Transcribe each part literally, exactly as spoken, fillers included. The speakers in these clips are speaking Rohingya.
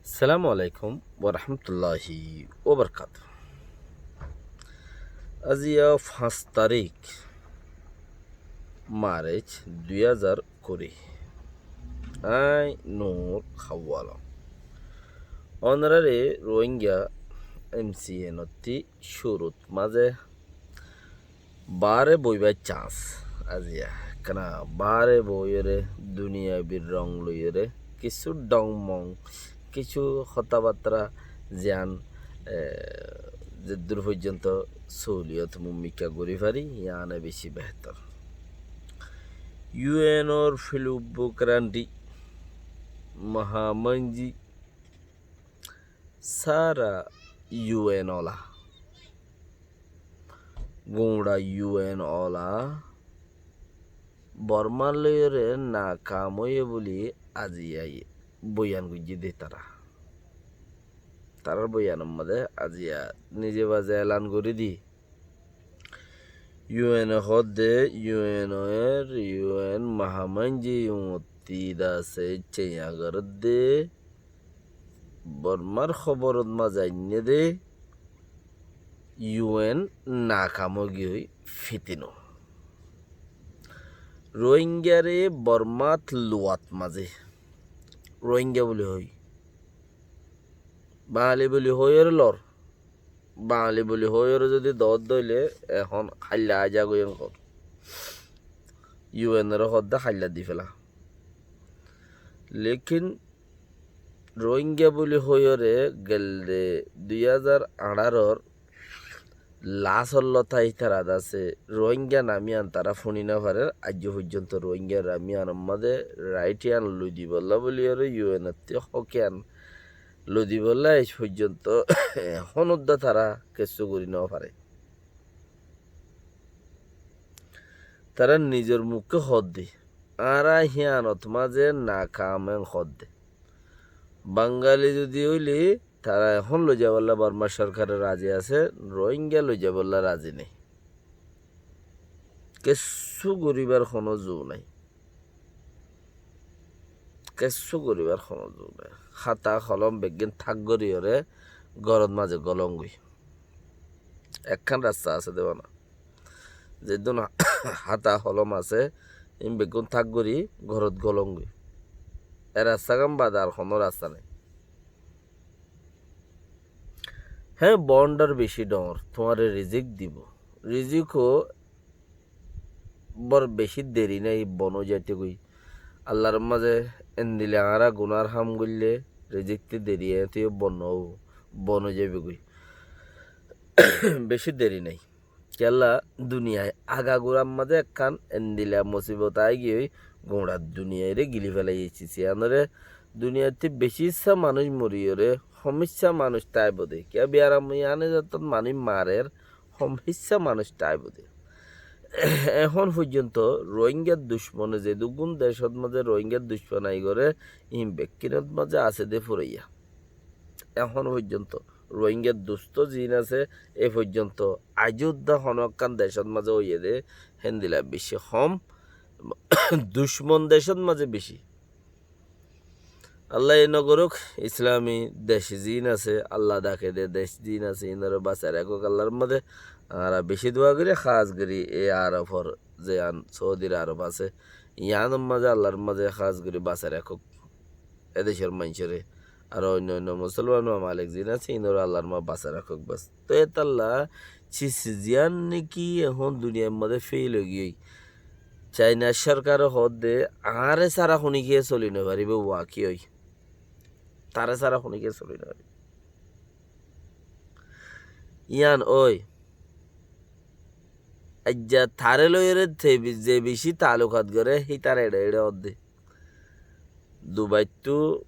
Assalamu alaikum warahmatulláhi wabarakátuhu. Aziya fañs tarík Marc dui házar kuri. Añí Nur Hawala. Ónorare Rohingya M C N ottí cúrut mazé baáre boibar chance aziya. Kiyá baáre boiyóre duniyabir rong loiyóre kissú dhong mong, kissú hotábattara ziyán, e, zeddúr foijjonto sóoliyot mumkin gorí fari, yían beci behétor. U N or filubbu karandi, mahamanji, sára U N ola, guñça U N ola Bormá loiyóre nakam óiye buli aziya boyan goijjé dé tará. Tarár boyanor mazé aziya nize baze elan gorí di. U N e hoódde, U N or, U N mahamanji uñottí dase ceiña gorédde, Bormár hóborot mazé ainné dé, U N nakam óigiyoi fitino. Rohingyare Bormát luwat mazé Rohingya buli hoói. Bañli buli hoóiyore lor. Bañli buli hoóiyore zodi doódde óile ehón háilla aizagói enkor. U N ore hoódde háilla di féla. Lekin Rohingya buli hoóiyore gelde dui házar añçáror last ollót aiyí tará dase Rohingya nam yían tará fúni nofarér. Aijjó foijjonto Rohingya nam yíanor mazé right yían loi dibollá buliyóre U N ottí hók yían loi dibollá aij foijjonto ehón uddá tará kessú gorí nofaré. Tará nizor mukké hoódde, añára híyanot mazé nakam en hoódde. Bangali zodi óile tará ehón loizaibólla Bormá sorkare razi asé, Rohingya loizaibólla razi nái. Kessú goríbar honó zu nái. Kessú goríbar honó zu nái. Háta holom beggín tak goríyore górot mazé golongói. Ekkán rasta asé dé bana. Zeddún háta holom asé, ín beggún tak gorí górot golongói. E rastagán bade ar honó rasta nái. Hé, bondar beci dhoóñr, tuáñre rizik dibo. Rizikó bor beci deri nái, bon ói zaitogói. Allar mazé endila añára gunár ham goille rizik te deri, eéñte bon no óibo, bon ói zaibogói. Beci deri nái. Kiyólla duniyai agagurar mazé ekkán endila musibot aigiyói, guñça duniyaire gili félaiye. Siyanore duniyaittú beci issá manúic moriyóre hom issá manúic táibo dé. Kiyá biyaram yíane zatot manúic marer, hom issá manúic táibo dé. Ehón foijjonto Rohingyar ducmone zeduggún decót mazé Rohingyar ducmonai goré, ín bekkínot mazé asé dé furaiya. Ehón foijjonto Rohingyar dustó ziín asé, e foijjonto aijó uddá honó ekkán decót mazé óiye dé héndila beci hom, ducmon decót mazé beci. Allaye nogorók, Islami dec ziín asé, Allah dake de dec ziín asé, ínore basai rakók Allar mazé. Añára beci dua gorí, hás gorí e Arofor ziyán Sóudir Arof asé, yíanor mazé Allar mazé hás gorí basai rakók. E decór maincóre, ar oinno oinno musolman mamalek ziín asé, ínore Allar mazé basai rakók bas. Toi étalla cis ziyán niki ehón duniyair mazé feil óigiyoi. Cainar sorkare hoódde, añáre sára honíkiye soli nofaribó, waki ói. Taré sára honíkiye soli nofaribó. Yían ói. Aijja taré loiyóre te bi-, ze beci taalukat goré, hítare eçe eçe hoódde. Dubaittú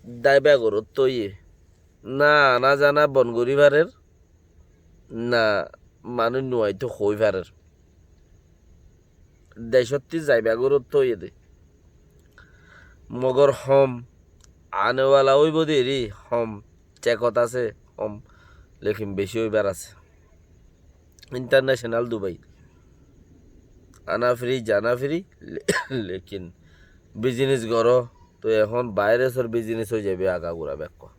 daiba gorót tóiye. Na ana zana bon gorí farer, na manúic nuaitó hoói farer. Decótti zaiba gorót tóiye dé. Mogor hom, anewala óibo deri hom, cekot asé hom, lekin beci óibar asé. International Dubai. Ana firi, zana firi, le-, lekin business goró, Toi ehón bairasor bizinis ói zaibói agagura bekkúa.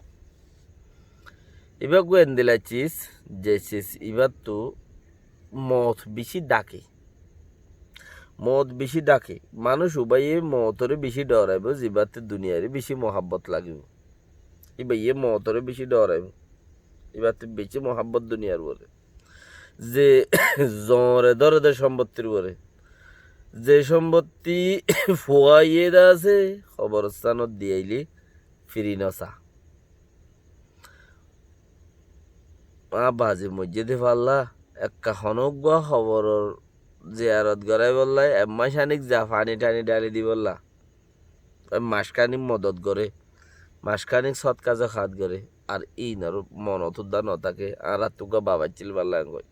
Ibá eggúa endilla sis, ze sis ibáttu moot bicí dhake. Moot bicí dhake. Manúic ubaye mootoré bicí dhoraibóu, zibáttu duniyairé bicí muhábbot lagibóu. Íbaye mootoré bicí dhoraibóu. Íbattú bicí muhábbot duniyar uore. Ze zoore dóre de cómbottir uore. Ze cómbotti fuaiyé de asé, hoborostánot diyailé firi nosá. Añár bazi moijjé de falla, ekka honóggua hoboror ziyarot goráibolla, ek mac aník za fani thani dhali dibolla. Mackánit modot goré, mackánit sótka zakat goré, ar íinor monot uddá notáke, añárattú uggúa baf accíl falla engoi.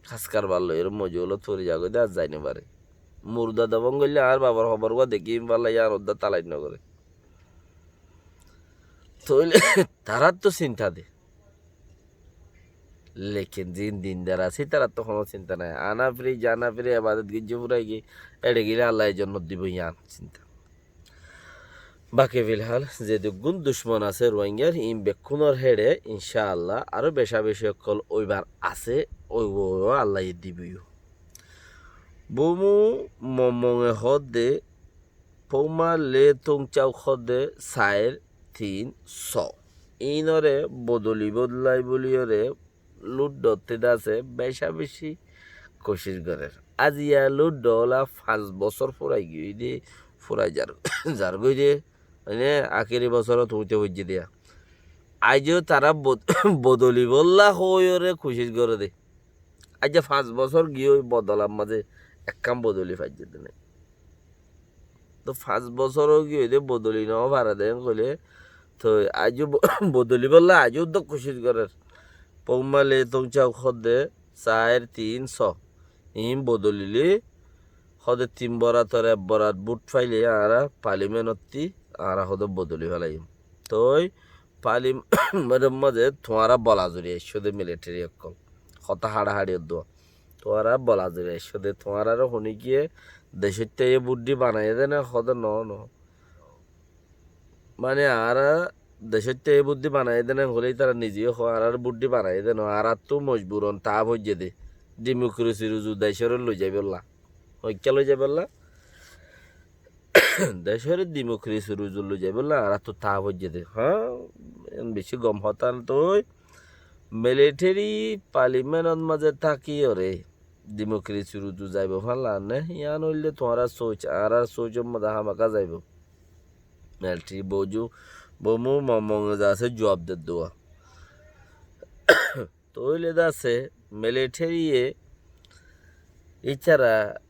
Háskar baf loiyóre mojuwolot fori zagói de ar zai nofaré. Murda dofon goillé añár bafor hobor uggúa dekím falla yían uddá talai nogoré. Tóile taráttu sinta de. Lekin ziín dindar asé, ítarattú honó sinta nái. Ana firi, zana firi, ebadot goijjé fúrai giyé, éçe gilé Allaye jonnot dibou, yián sinta. Baki filhal, zedukkún ducmon asé Ruáingar, iín bekkúnor héçe, incáalla, aró becá-becí ókkol óibar asé, óibo, Allaye dibou. Bómu Mommonge hoódde, Pouma Le Tongcau hoódde sair, tin, só. Iínoré bodoli bodolai bóliyoré lúddottí de asé becá-becí kucíc gorér. Aziya lúddo óla fañs bosór fúrai giyói de, fúrai zar, zargói de, mane akéri bosórot uñíte foijjé de. Aijjó tará bod-, bodoli bolla hoóiyoré kucíc goré de. Aijja fañs bosór giyói bodolar mazé ekkán bodoli faijjé de nái. Toi fañs bosór ói giyói de bodoli nofaré de hoilé, toi aijjó bo-, bodoli bolla aijjó uddá kucíc gorér. Pouma Le Tongcau hoódde sair, tin, só. Iín bodolilé hoódde tin borator ek borat bút failé añára palimenottí añára hoódde bodoli felaiyum. Toi palimenor mazé tuáñra bolazuri aiccó de militeri ókkol. Hotá haçahaçi uddúa. Tuáñra bolazuri aiccó de, tuáñraré honíkiye decóittaye bút di banaiyé de né, hoódde noó, noó. Mane añára decóittaye bút di banaiyé de né hoilé ítara nize yó hoó, añárar bút di banaiyé de noó, añárattú mojburon taá foijjé de. Dimokrasir uzu decóre loi zaibólla. Hoikká loi zaibólla? Decóre dimokrasir uzu loi zaibólla añárattú taá foijjé de. Há, en bicí gom hotá toi. Militeri palimenot mazé tákiyoré dimokrasir uzu zaibou fán lagar né? Yián óilde tuáñrar sóic, añárar sóicor mazé hámaká zaibou. Militeri bouju, Bómu Mommonge de asé juab de dua. Tóile de asé, militériye ítara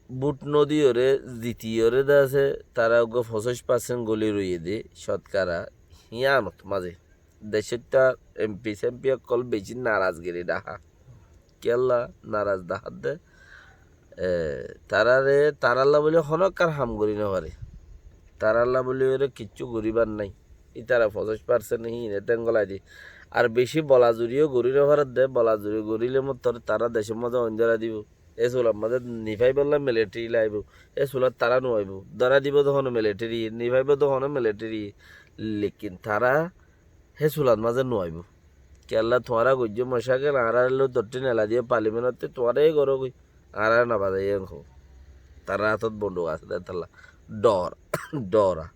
bút nodiyóre, zitiyóre de asé, tará uggúa foñsíc parsent góli roiyé de, cótkara, híyanot mazé. Decóitta empi-sempi ókkol bicí narazgiri dahá. Kiyólla naraz dahá de, e, taráre, tarálla bóli honó ekkán ham gorí nofaré. Tarálla bóli óre kiccú goríbar nái. Ítara foñsíc parsent híine théngolai di. Ar bicí bolazuri yó gorí nofaré de, bolazuri goríle mottor tará decór mazé oin dórai dibou. É sular mazé nifaibólla militeri laibou. É sulat tará nuaibou. Dórai dibou de honó militeri, nifaibou de honó militeri. Lekin tará hé sulat mazé nuaibóu. Kiyólla tuáñra goijjó mocákel, añáráre loi dottí nela diyé palimenottí, tuáñra yó gorógoi, añáráre nobazaiyé enkó. Tarár átot bonduk asé de tálla. Dhor, dhora.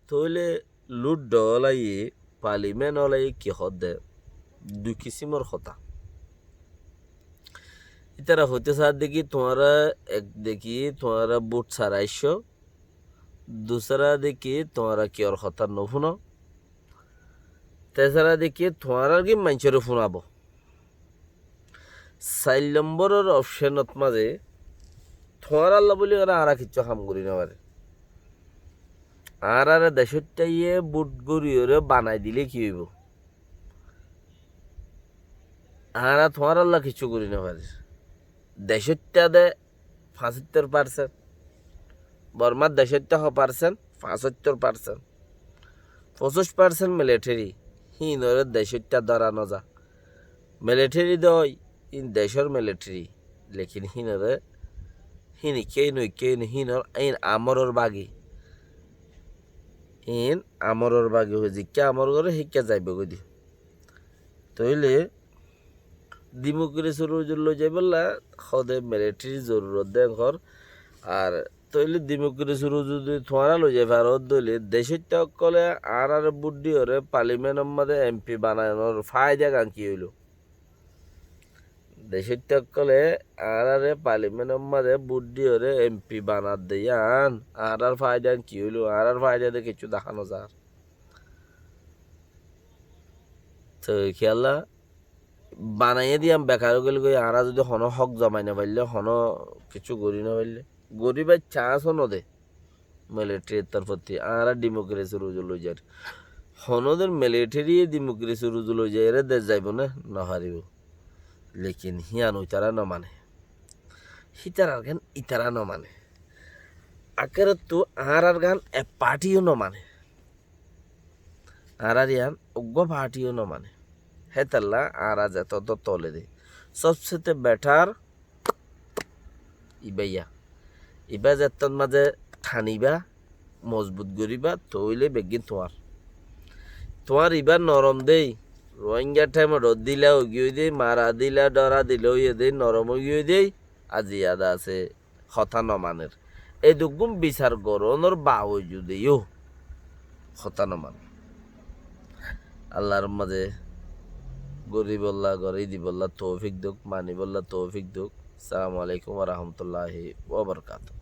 Tóile lúddo ólaye, palimen ólaye ki hoódde? Dui kisimor hotá. Ítara hoité saádde ki tuáñra ek deki tuáñra bút sara aiccó, dusára de ki tuáñra kiyór hotá nofúno. Tesára de ki tuáñrar ki maincóre fúnabou. Sair lombóror opcónot mazé tuáñralla bóli óre añára kiccú ham gorí nofarí. Añáráre decóittaye bút goríyoré banai dilé ki óibou? Añára tuáñralla kiccú gorí nofarír. Decóitta de fañsóttor parsent. Bormar decóitta ho parsent? Fañsóttor parsent. Foñsíc parsent militeri. Híinoré decóitta dóra noza. Militeri de ói, híin decór militeri. Lekin híinoré, hín ikká, hín ikká, hín hínor, hín amoror bagi. Hín amoror bagi hoi zikká amor goré híkka zaibogói de. Tóile dimokiresi ruzu loi zaibólla hóde militeri zorurot de hoór. Ar tóile dimokiresi ruzu zodi tuáñra loi zai faro dóile decóitta ókkole añáráre bút diyóre palimentor mazé empi banainor faida gán ki óilo? Decóitta ókkole añáráre palimentor mazé bút diyóre empi banadde yían añárár faida gán ki óilo? Añárár faida de kessú dahá nozar. Toi kiyólla banaiyé de yían bekar ói gélgoi, añára zodi honó hók zomai nofaillé, honó kessú gorí nofaillé, goríbar cans ó node militerir torfótti, añára dimokiresi ruzu loi zair. Honódin militeri dimokiresi ruzu loi zaiyóre dec zaibó né? Nofaribó. Lekin híyan uitará nomane. Hítarar gán itará nomane. Akérottú añárar gán ek parti yó nomane. Añárar yían uggúa parti yó nomane. Hétolla añára zetót tole de. Sobsete betar ibá yían. Ibá zettót mazé thanibá, mozbut goríba, tóile beggín tuáñr. Tuáñr ibá norom dé, Rohingya thaimot dhíla óigiyoi dé, mara dila, dhora dila óiye dé, norom óigiyoi dé, aijja yad asé, hotá nomaner. Edukkún bisar gorónor baujudeyó hotá nomaner. Allar mazé goríbolla, gorí dibolla toufik douk, manibolla toufik douk. Assalamu alaikum wa rahmatullahi wa barakatuhu.